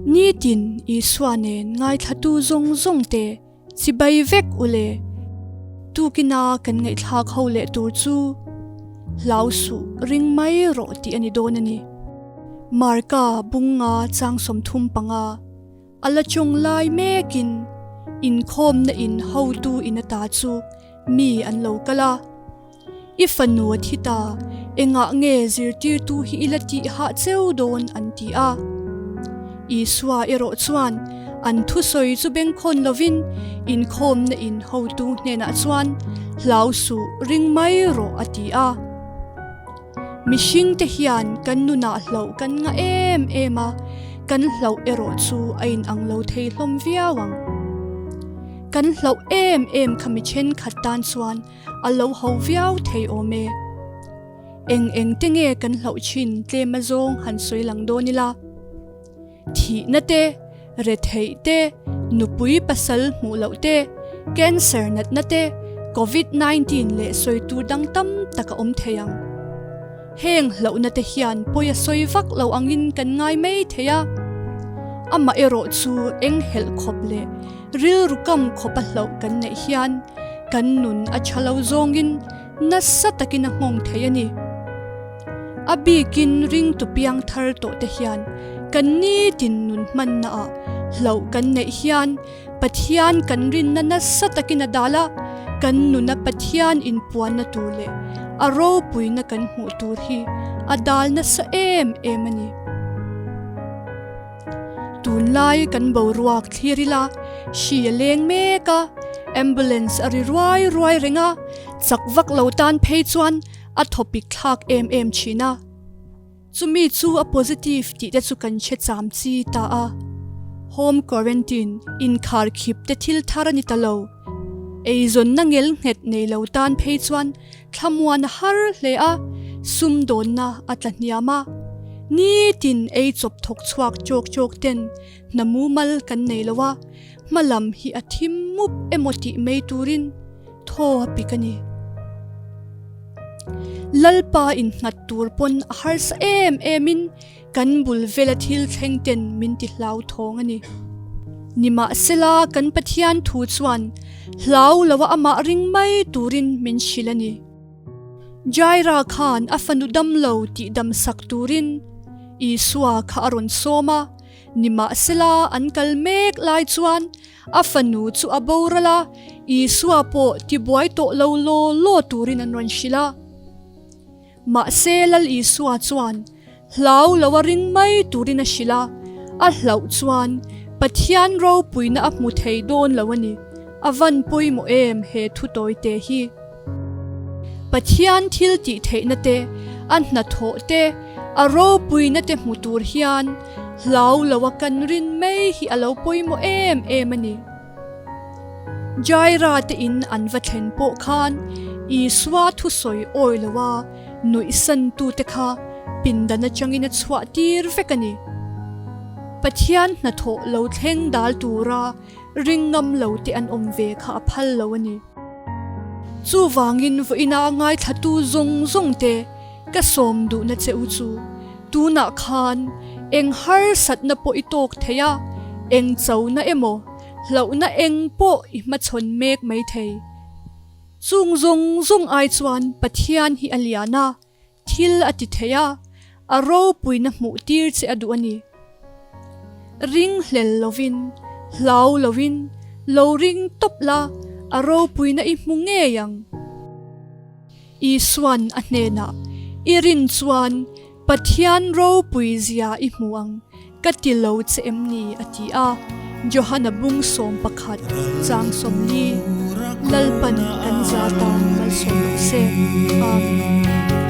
Nitin Isua nen ngaithlatu zawng zawng te chibai vek u le. Tukina kan ngaihthlak ho leh tur chu hlau suh ring mai rawh tih a ni dawn a ni. Marka bunga chang 35. A la chung lai mekin inkhawmna in hotu in ata chu mi an lo kal a. I fanu a thi ta, engah nge zirtirtu hi i la tih hah cheu dawn an ti a. Isua erawh chuan an thusawi chu bengkhawn lovin inkhawmna in hotu hnenah chuan hlau suh ring mai rawh a ti a. Mihringte hian kan nunah hlauh kan ngah em em a, kan hlauh erawh chu a inang lo thei hlawm viau ang. Kan hlauh em em kha mi thenkhat tan chuan a lo ho viau thei awm e. Eng eng te nge kan hlauh thin tlem azawng han sawi lang dawn ila. Thihna te, retheih te, nupui pasal hmuh loh te, cancer natna te, covid 19 leh sawi tur dang tam tak a awm thei ang. Heng hlauhna te hian pawi a sawi vak lo angin kan ngai mai thei a. Amaherawh chu eng helh khawp leh rilru kam khawp a hlauh kan neih hian kan nun a tha lo zawngin nasa takin a nghawng thei a ni. A bikin ringtu piang thar tawh te hian kan nitin nun hmanna ah hlauh kan neih hian Pathian kan rinna nasa takin a dal a, kan nuna Pathian inpuanna tur leh a ropuina kan hmuh tur hi a dal nasa em em a ni. Tunlai kan boruak thlir ila hri a leng mek a, ambulance a ri ruai ruai reng a, chak vak lo tan phei chuan a thawpik thlak em em thin a. Chumi chu a positive tih te chu kan hre cham chi ta a. Home quarantine, inkhar khip te thil thar a ni ta lo. Eizawnna ngel nghet nei lo tan phei chuan thlamuan a har hle a, sumdawnna a tla hniam a. Nitin ei chawp thawk chhuak chawk chawk ten hna mumal kan nei lo a, hmalam hi a thim mup emaw tih mai turin thaw a pik a ni. Lalpa innghat tur pawn a harsa em emin kan bul vela thil thleng ten min ti hlauthawng a ni. Nimahsela kan Pathian thu chuan hlau loa amah ring mai turin min hrilh a ni. Jaira khan a fanu damlo tih damsak turin Isua kha a rawn sawm a, nimahsela an kal mek lai chuan A fanu chu a boral a, Isua pawh tibuai tawh lo law law turin an rawn hrilh a. Mahse Lal Isua chuan hlau lo a ring mai turin a hrilh a, a hlauh chuan Pathian ropuina a hmu thei dawn lo a ni. A van pawimawh em he thu tawite hi. Pathian thil tih theihna te, a hnathawh te, a ropuina te hmu tur hian hlau lo a kan rin mai hi a lo pawimawh em em a ni. Jaira te in an va thlen pawh khan Isua thusawi awi lo a nuihsan tu te kha pindan atangin a chhuah tir vek a ni. Pathian hnathawh lo thleng dal tura Ring ngam lo te an awm ve kha a phal lo a ni. Chuvangin vawiina ngaithlatu zawng zawng te ka sawm duhna che u chu tunah khan eng harsatna pawh i tawk thei a, eng chona emaw hlauhna eng pawh i hmachhawn mek mai thei. Chung zawng zawng ai chuan Pathian hi a lian a, Thil a ti thei a, a ropuina hmuh tir che a duh a ni. Ring hlel lovin, hlau lovin, lo ring tawp la, a ropuina i hmu ngei ang. Isuan a hnenah, I rin chuan Pathian ropui zia i hmu ang, ka ti lo che em ni? a ti a. Johana bung 11 chang 40, Lalpan kan za tan malsawm rawh se. Amen.